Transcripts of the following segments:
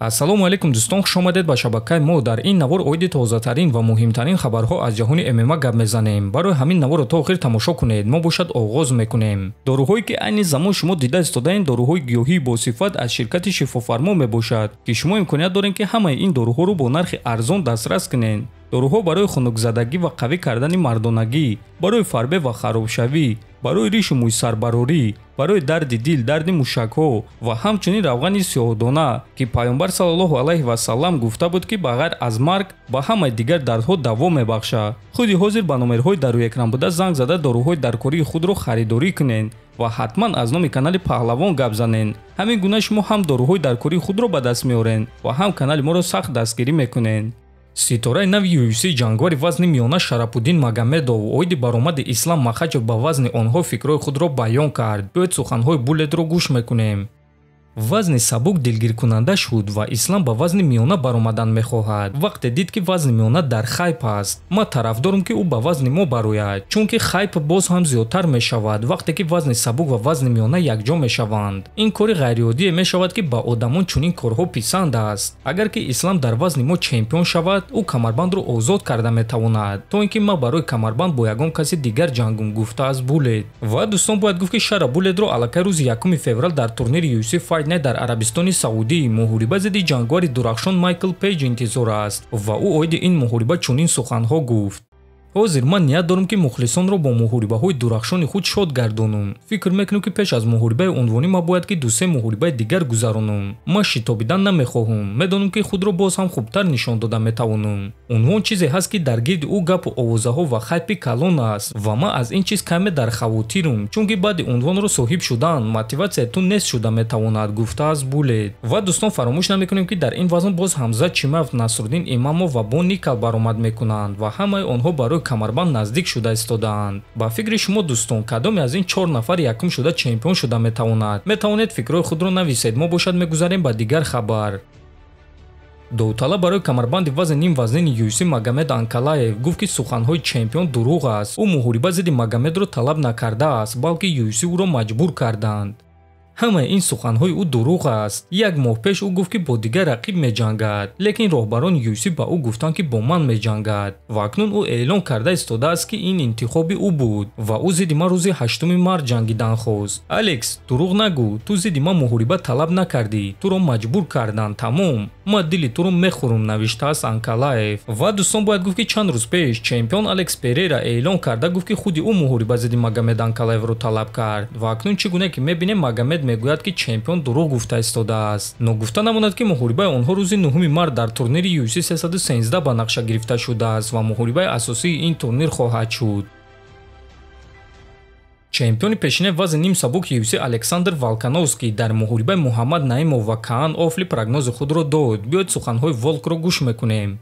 Ассалому алайкум дӯстон, хуш омадед ба шабакаи мо. Дар ин навор оиди тозатарин ва муҳимтарин хабарҳо аз ҷаҳони ММА гап мезанем. Барои ҳамин наворро то охир тамошо кунед. Мо бошад оғоз мекунем. Доруҳое ки айни замон шумо дида истодаен, доруҳои гиёҳии босифат аз ширкати Шифофармо мебошад, ки шумо имконият доред, ки ҳамаи ин доруҳоро бо нархи арзон дастрас кунед. Доруҳо барои хунукзадагӣ ва қавӣ кардани мардонагӣ, барои фарбе ва харобшавӣ, барои ришу мӯйсарбарорӣ, барои дарди дил, дарди мушакҳо ва ҳамчунин равғани сиёҳдона, ки Пайғамбар саллаллоҳу алайҳи васаллам гуфта буд, ки ба ғайр аз марг ба ҳамаи дигар дардҳо даво мебахшад. Худи ҳозир ба номерҳои дар рӯи экран буда занг зада доруҳои даркории худро харидорӣ кунед ва ҳатман аз номи канали Паҳлавон гап занед. Ҳамин гуна шумо ҳам доруҳои даркории худро ба даст меоред ва ҳам канали моро сахт дастгирӣ мекунед. Ситораи нави UFC ҷангвари вазни миёна Шарапуддин Магомедов оиди баромади Ислам Махачев ба вазни онҳо фикрҳои худро баён кард. Биёед суханҳои Буллетро гӯш мекунем. Вазни сабук дилгиркунанда шуд ва Ислам ба вазни миёна баромадан мехоҳад. Вақте дид, ки вазни миёна дар хайп аст, ман тарафдорам, ки ӯ ба вазни мо барояд, чунки хайп боз ҳам зиёдтар мешавад вақте ки вазни сабук ва вазни миёна якҷо мешаванд. Ин кори ғайриоддие мешавад, ки ба одамон чунин корҳо писанд аст. Агар ки Ислам дар вазни мо чемпион шавад, ӯ камарбандро озод карда метавонад, то ин ки ман барои камарбанд бо ягон каси дигар ҷангум, гуфтааст Буллет. Ва дӯстон, бояд гуфт, ки Шара Буллетро аллакай рӯзи 1 феврал дар турнири UFC Fight Night дар Арабистони Саудӣ муҳориба зидди ҷангвари дурахшон Майкл Пейҷ интизор аст ва ӯ оиди ин муҳориба чунин суханҳо гуфт: ҳозир ман ният дорам, ки мухлисонро бо муҳорибаҳои дурахшони худ шод гардонам. Фикр мекунам, ки пеш аз муҳорибаи унвонӣ ман бояд ки ду-се муҳорибаи дигар гузаронам. Ман шитобидан намехоҳам. Медонам, ки худро боз ҳам хубтар нишон дода метавонам. Унвон чизе ҳаст, ки дар гирди ӯ гапу овозаҳо ва хайпи калон аст ва ман аз ин чиз каме дар хавотирам, чунки баъди унвонро соҳиб шудан мотиватсияи ту нест шуда метавонад, гуфтааст Буллет. Ва дӯстон, фаромӯш намекунем, ки дар ин вазн боз Ҳамзат Чимаев, Насруддин Имамов ва Бо Никал баромад мекунанд ва ҳамаи онҳо барои камарбанд наздик шуда истодаанд. Ба фикри шумо, дӯстон, кадоме аз ин чор нафар якум шуда чемпион шуда метавонад? Метавонед фикрҳои худро нависед. Мо бошад мегузарем ба дигар хабар. Довталаб барои камарбанди вазни нимвазнини UFC Магомед Анкалаев гуфт, ки суханҳои чемпион дурӯғ аст. Ӯ муҳориба зидди Магомедро талаб накардааст, балки UFC ӯро маҷбур карданд. Ҳамаи ин суханҳои ӯ дурӯғ аст. Як моҳ пеш ӯ гуфт, ки бо дигар рақиб меҷангад, лекин роҳбарони UFC ба ӯ гуфтанд, ки бо ман меҷангад, ва акнун ӯ эълон карда истодааст, ки ин интихоби ӯ буд ва ӯ зидди ман рӯзи 8 март ҷангидан хост. Алекс, дурӯғ нагӯ, ту зидди ман муҳориба талаб накардӣ, туро маҷбур карданд, тамом. Ман дили туро мехӯрам, навиштааст Анкалаев. Ва дӯстон, бояд гуфт, ки чанд рӯз пеш чемпион Алекс Перейра эълон карда гуфт, ки худи ӯ муҳориба зидди Магомед Анкалаевро талаб кард ва акнун чӣ гуна ки мебинем, Магомед мегӯяд, ки чемпион дурӯғ гуфта истодааст. Ногуфта намонад, ки муҳорибаи онҳо рӯзи 9 март дар турнири UFC 313 ба нақша гирифта шудааст ва муҳорибаи асосии ин турнир хоҳад шуд. Чемпиони пешинаи вазни нимсабуки UFC Александр Волкановский дар муҳорибаи Муҳаммад Наимов ва Каан Офли прогнози худро дод. Биёед суханҳои Волкро гӯш мекунем.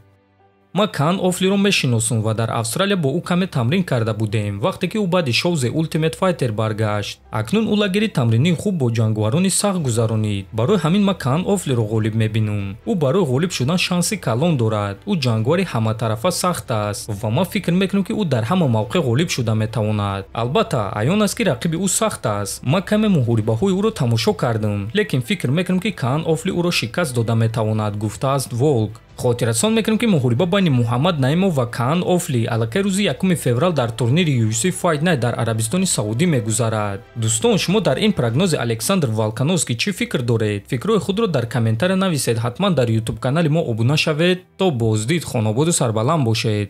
Ман Каан Офлиро мешиносам ва дар Австралия бо ӯ каме тамрин карда будем, вақте ки ӯ баъди шоу The Ultimate Fighter баргашт. Акнун ӯ лагери тамринии хуб бо ҷангуварони сахт гузаронид. Барои ҳамин ман Каан Офлиро ғолиб мебинам. Ӯ барои ғолиб шудан шанси калон дорад. Ӯ ҷангувари ҳаматарафа сахт аст ва ман фикр мекунам, ки ӯ дар ҳама мавқеъ ғолиб шуда метавонад. Албатта, аён аст, ки рақиби ӯ сахт аст. Ман каме муҳорибаҳои ӯро тамошо кардам, лекин фикр мекунам, ки Каан Офли ӯро шикаст дода метавонад, гуфтааст Волк. Хотиррасон мекунем, ки муҳориба байни Муҳаммад Наимов ва Каан Офли аллакай рӯзи 1 феврал дар турнири UFC Fight Night дар Арабистони Саудӣ мегузарад. Дӯстон, шумо дар ин прогнози Александр Волкановский чӣ фикр доред? Фикрҳои худро дар комментария нависед. Ҳатман дар YouTube канали мо обуна шавед. То боздид, хонободу сарбаланд бошед.